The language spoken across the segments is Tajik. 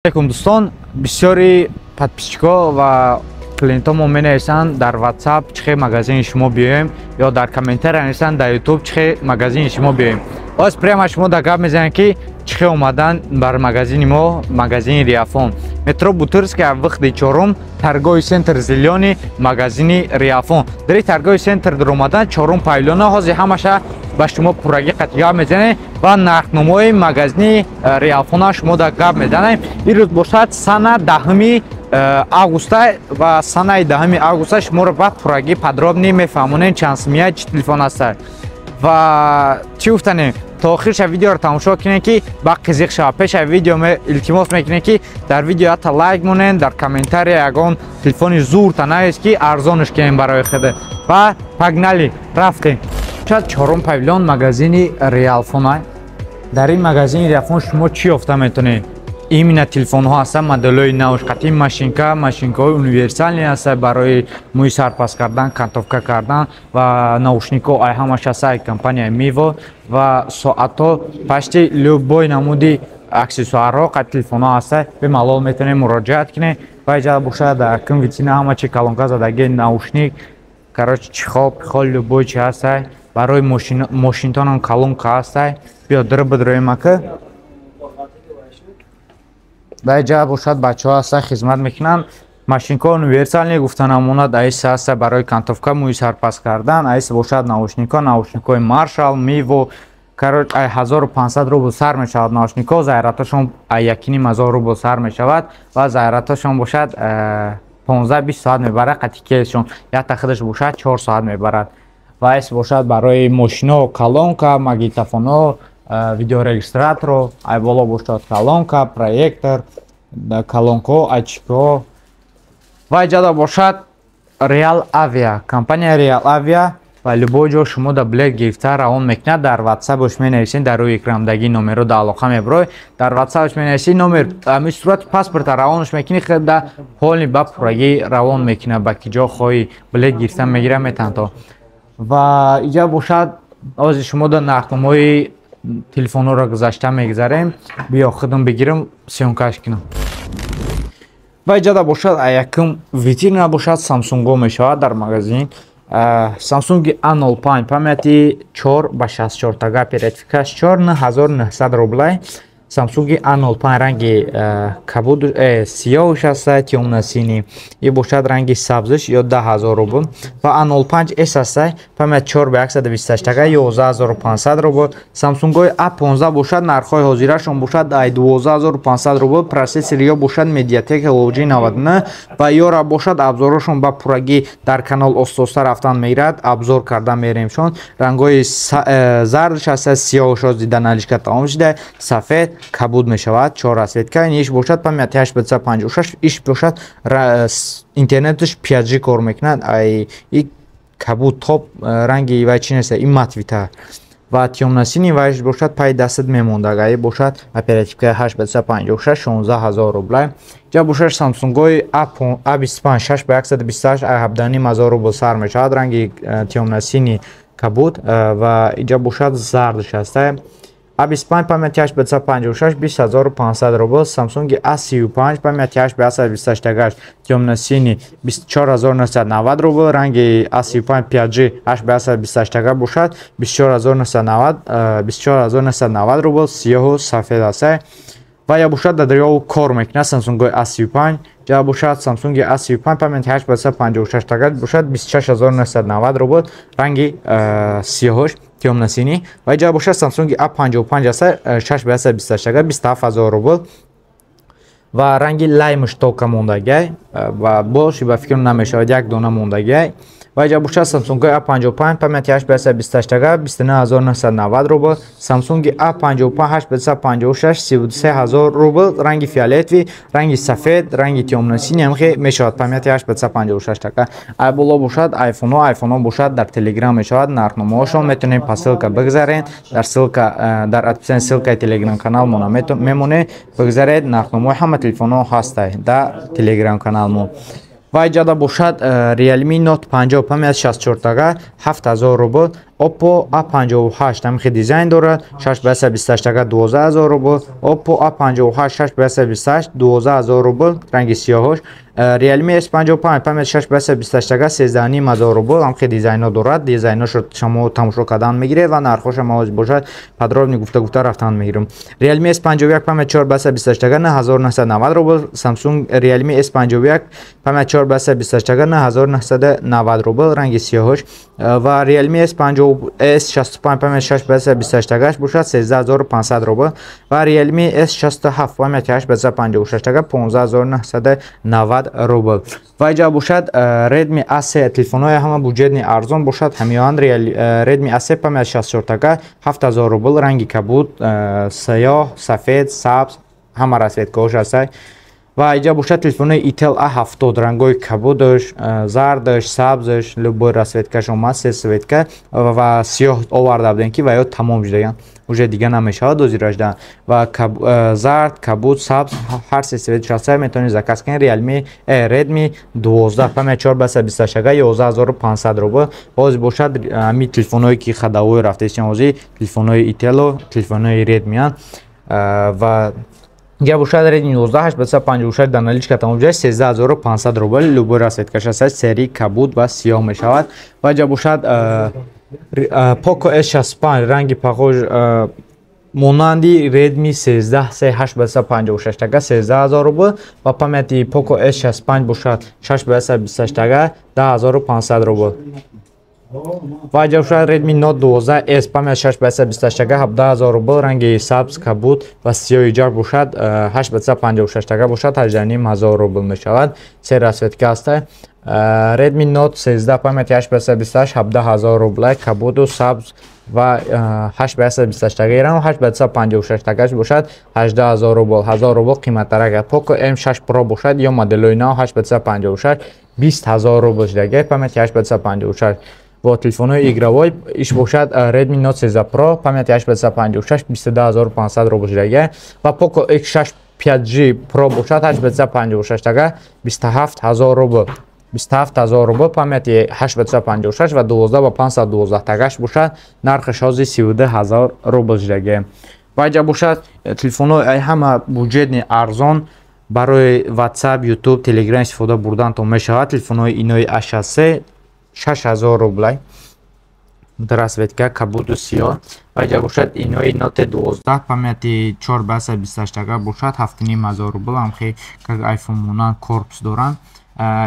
Алейкум, дӯстон. Бисёри подписчикҳо ва клиентҳо мо менависанд дар WhatsApp, чӣ хел магазини шумо биёем, ё дар комментария нависанд дар YouTube, чӣ хел магазини шумо биёем. Ҳоз прямо шумо дар гап мезанем, ки чӣ хел омадан бар магазини мо, магазини Риафон, метро Бутырская, выходи чорум, торговый центр «Зелёный», магазини Риафон. Дар ин торговый центр даромадан, чорум павильона. Ҳозир ҳамаша ба шумо пуррагӣ қатъи гап мезанем ва нархномаҳои магазини Риафона шумо дар гап мезанем. Ирӯз бошад сана 10-уми августа ва санаи 10-уми августа шуморо ба пуррагӣ, подробно мефаҳмонем, чанд сумия, чӣ телефон ҳастад ва чӣ гуфтанем. То охирша видеоро тамошо кунем, ки ба қизиқ шавад. Пеша видео илтимос мекунем, ки дар видео ҳатта лайк монем, дар комментария ягон телефони зурта навис, ки арзонш кунем барои худ. Ва погнали, рафтем. Шад чорум павильон, магазини Реалфон. Дар ин магазини Реалфон шумо чӣ ёфта метавонед? Именно телефонҳо ҳастанд, моделҳои навш, қатъи машинка, машинкаҳои универсальный ҳастанд барои мӯи сарпас кардан, кантовка кардан ва наушникҳо ай ҳамаш ҳаста, ай компанияи Миво ва соатҳо, почти любой намуди аксессуарҳо қад телефонҳо ҳаста. Бемалол метавонед муроҷиат кунед. Ва иҷа бошад, дар кум витрина ҳама чи колонка задаги, наушник, короче, чехол пихол, любой чи ҳастай. Барои мошинтонам колонка ҳастай. Биё, дир бидроем ака. Дар иҷа бошад, бачаҳо ҳастанд, хизмат мекунанд. Машинкаҳо универсальный гуфтанамонад, аиса ҳаста барои кантовка, мӯи сарпас кардан, аиса бошад наушникҳо, наушникҳои Маршал, Миво. Короче, ай 1500 рубл сар мешавад наушникҳо, зарядташон ай 1500 рубл сар мешавад ва зарядташон бошад 15-20 соат мебарад, қатъи кейсшон якта худаш бошад 4 соат мебарад. Ва айс бошад барои мошино колонка, магнитофонҳо, видеорегистраторо, ай боло бошад колонка, проектор, колонкаҳо, очкоҳо. Ва иҷада бошад Реал Авиа, компания Реал Авиа ва любой ҷо шумо да билет гирифта равон мекунад. Дар ватсапош менависед, дар рӯи экрандаги номерро да алоқа мебарой, дар ватсапош менависед номер, ами сурати паспорта равонаш мекунӣ, худа полный ба пуррагӣ равон мекунад, ба ки ҷо хоҳӣ билет гирифта мегира метавон то. Ва иҷа бошад, ҳозир шумо да нархномаҳои телефонҳоро гузашта мегузарем. Биё, худам бигирам, съёмкаш кунам. Ва иҷада бошад, якум витрина бошад, Самсунго мешавад. Дар магазин Самсунги A05, памяти 4 ба 64 тага, оперативкаш 4, 9900 рублай. Самсунги A05 ранги кабуд, сиёҳш аста, тёмно-синий, и бошад ранги сабзш, ё 10 000 рубл. Ва A05 S аста, память 4 ба 128 тага, 11 500 рубл. Самсунгои A15 бошад, нархҳои ҳозирашон бошад ай 12 500 рубл. Процессор ё бошад MediaTek Helio G99 ва ёра бошад. Обзорошон ба пуррагӣ дар канал остоста рафтан мегирад, обзор кардан меремшон. Рангҳои зардш аста, сиёҳшо дида наличка тамом шуда, сафед, кабуд мешавад, чор расцветка. Иш бошад памяти 8 ба 56, иш бошад интернеташ 5G кор мекунад. Ай и кабуд топ ранги вай чи неста, ин матвита ва тёмно-синий вайш бошад пай дастат мемондаг. Ай бошад оперативка 8 ба 56, 16 000 рублай. Ҷа бошад Самсунгои A25, 6 ба 128, ай 17 500 рубл сар мешавад, ранги тёмно-синий, кабуд ва иҷа бошад зардш аста. A25, памяти 8 ба 56, 20 500 рубл. Samsung A35, памяти 8 ба 128 тагаш, тёмно-синий, 24 990 рубл. Ранги A35 5G 8 ба 128 тага бошад 24 990, 24 990 рубл, сиёҳу сафед аст. Ва я бошад дар дарёву кор мекунад Samsung A35. Ҷа бошад Samsung A35, памяти 8 ба 156 тага бошад 26 990 рубл, ранги сиёҳош, тёмно-синий. Ва иҷа бошад Samsung A55 аста, 6 ба 128 тага, 27 000 рубл ва ранги лаймш тока мондагиай ва боши ба фикрам намешавад, як дона мондагиай. Ва иҷа бошад Samsung A55, памяти 8 ба 128 тага, 29 990 рубл. Samsung A55, 8 ба 156, 33 000 рубл, ранги фиолетовый, ранги сафед, ранги тёмно-синий ҳамхе мешавад, памяти 8 ба 156 така. Ай боло бошад айфонҳо. Айфонҳо бошад дар Телеграм мешавад нархномаҳошон, метавонед по ссылка бигзаред, дар ссылка дар описание ссылкаи Телеграм каналмона мемонед, бигзаред, нархномаҳои ҳама телефонҳо ҳастай дар Телеграм каналмон. Ва иҷада бошад Realme Note 50, память 64 тага, 7000 рубл. Oppo A58 ҳамихи дизайн дорад, 6 ба 128 тага 12 000 рубл. Oppo A58 6 ба 128, 12 000 рубл, ранги сиёҳош. Realme S55 память 6 ба 128 тага 13 500 рубл, ҳамхи дизайнҳо дорад. Дизайнҳошро шумо тамошо кардан мегиред ва нархҳоша ма ҳозир бошад подробно гуфта гуфта рафтан мегирам. Realme S51 память 4 ба 128 тага 9990 рубл. Samsung Realme S51 память 4 ба 128 тага 9990 рубл, ранги сиёҳош. Ва Realme S50 S65 память 6 ба 128 тагаш бошад 13 500 рубл ва Realme S67 память 8 ба 156 тага 15 990 рубл. Ва иҷа бошад Redmi A3, телефонҳои ҳама бюджетный арзон бошад ҳамиёанд. Redmi A3 память 64 тага 7000 рубл, ранги кабуд, сиёҳ, сафед, сабз, ҳама расцветкаҳош ҳастай. Ва иҷа бошад телефони Itel A70, рангҳои кабудаш, зардаш, сабзаш, любой расцветкаш омад, се цветка ва сиёҳ оварда будем, ки ва ё тамом шудаган, уже дига намешавад озиражда. Ва зард, кабуд, сабз, ҳар се цветш ҳаста, метавонед заказ кунед. Realme Redmi 12 память 4 ба 128 11 500 рубл. Ҳозир бошад ҳами телефонҳое ки ходовой рафтаистем, ҳозир телефонҳои Itel, телефонҳои Redmi. Ва ҷа бошад Redmi 11 8 56 дар наличка тамом ҷа 13 500 рубл, любой расцветкаш ҳаст, сери, кабуд ва сиёҳ мешавад. Ва ҷа бошад Poco S65, ранги похож монанди Redmi 13 C 8 56 тага 13 000 рубл ва памяти Poco S65 бошад 6 28 тага 10 500 рубл. Ва ҷа бошад Redmi Note 12S память 6 28 тага 17 000 рубл, ранги сабз, кабуд ва сиёҳи ҷар бошад, 8 56 тага бошад 18 500 рубл мешавад, се расцветка ҳаста. Redmi Note 13 памяти 8 28, 17 000 рубла, кабуду сабз ва 8 28 тага ирам 8 56 тагаш бошад 18 000 рубл, 1000 рубл қиматтарак. Poco M6 Pro бошад ё моделҳои нав 8 56, 20 000 рубл шудаги, памяти 8 56. Бо телефонҳои игровой иш бошад Redmi Note 13 Pro памяти 8 56, 22 500 рубл шудаги ва Poco X6 5G Pro бошад 8 56 тага 27 000 рубл, 27 000 рубл, памяти 8 56 ва 12 ба 512 тагаш бошад, нархаш ҳозир 32 000 рубл шудаги. Ва иҷа бошад телефонҳои ҳама бюджетный арзон, барои WhatsApp, YouTube, Telegram истифода бурдантон мешавад. Телефонҳои инои A63 6000 рублай, расцветка кабуду сиёҳ. Ва иҷа бошад инои Note 12 памяти 4 ба 128 тага бошад 7500 рубл, ҳамхе как iPhone монанд корпус доранд.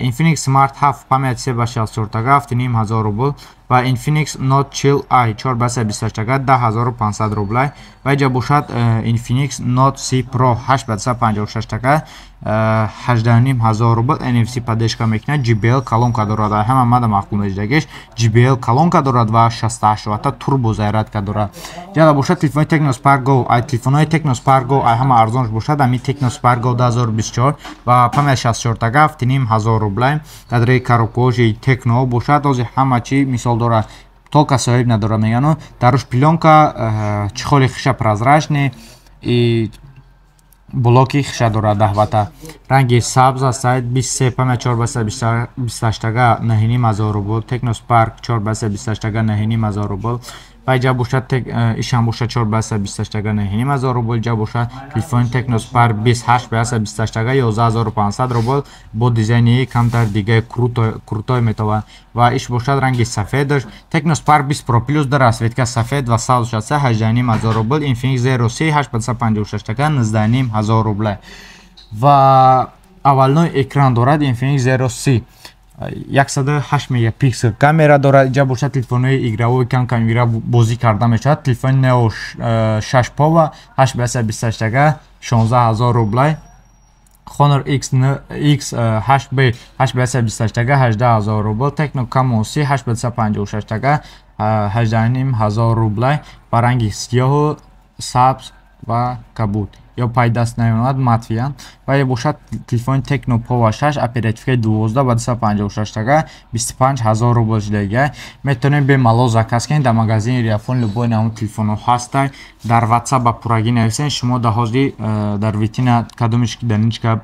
Infinix Smart 7 память 3 ба 64 тага 7500 рубл ва Infinix Note 40 i 4 ба 128 тага 10 500 рублай. Ва иҷа бошад Infinix Note 30 Pro 8 ба 156 тага 18 500 рубл, NFC поддержка мекунад, JBL колонка дорад, ҳама мада маъқул мешудагиш, JBL колонка дорад ва 68 ватта турбо зарядка дорад. Ҷала бошад телефони Tecno Spark Go, ай телефонҳои Tecno Spark Go ай ҳама арзонш бошад ами Tecno Spark Go 2024 ва память 64 тага 7500 рублай. Дар коробкаҳоши Tecno бошад ҳозир ҳама чи мисол дорад, толка соҳиб надорад мегану, даруш плёнка, чехоли хиша прозрачный и блоки хиша дорад, 10 ватта, ранги сабз аст. 23 память 4 ба 28 тага 9500 рубл. Tecno Spark 4 ба 28 тага 9500 рубл. Ва иҷа бошад ишам бошад 4 ба 28 тага 9500 рубл. Иҷа бошад телефони Tecno Spark 28 ба 28 тага 11 500 рубл, бо дизайни камтар дигаи крутой метавонад. Ва иш бошад ранги сафедаш Tecno Spark 20 Pro Plus, дар расцветка сафед ва сабз шаста 18 500 рубл. Infinix Zero C 8 ба 56 тага 19 500 рубл ва овальной экран дорад. Infinix Zero C 108 мегапиксел камера дорад. Иҷа бошад телефонҳои игровой, кам кам игра бозӣ карда мешавад. Телефони Neo 6 Power 8 ба 128 тага 16 000 рублай. Honor X X 8B 8 ба 128 тага 18 000 рубл. Tecno Camon C 8 ба 156 тага 18 500 рублай, ба ранги сиёҳу сабз ва кабуд. Ё пайдаст намемонад, матвиян. Ва е бошад телефони Tecno Pova 6, оперативкаи 12 ба 256 тага, 25 ҳазор рубл шудагия. Метавонем бемалол заказ кунед, дар магазини Риафон любой намуд телефонҳо ҳастай. Дар WhatsApp ба пуррагӣ нависен, шумо дар ҳозир дар витрина кадомиш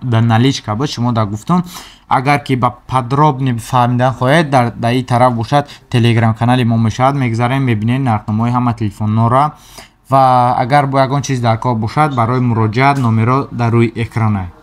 дар наличка буд, шумо да гуфтум. Агар ки ба подробно фаҳмидан хоҳед, дар ин тараф бошад телеграм канали мо мешавад, мегзарем, мебинед нархномаҳои ҳама телефонҳоро. Ва агар бо ягон чиз дар кор бошад, барои муроҷиат номерҳо дар рӯи экрана.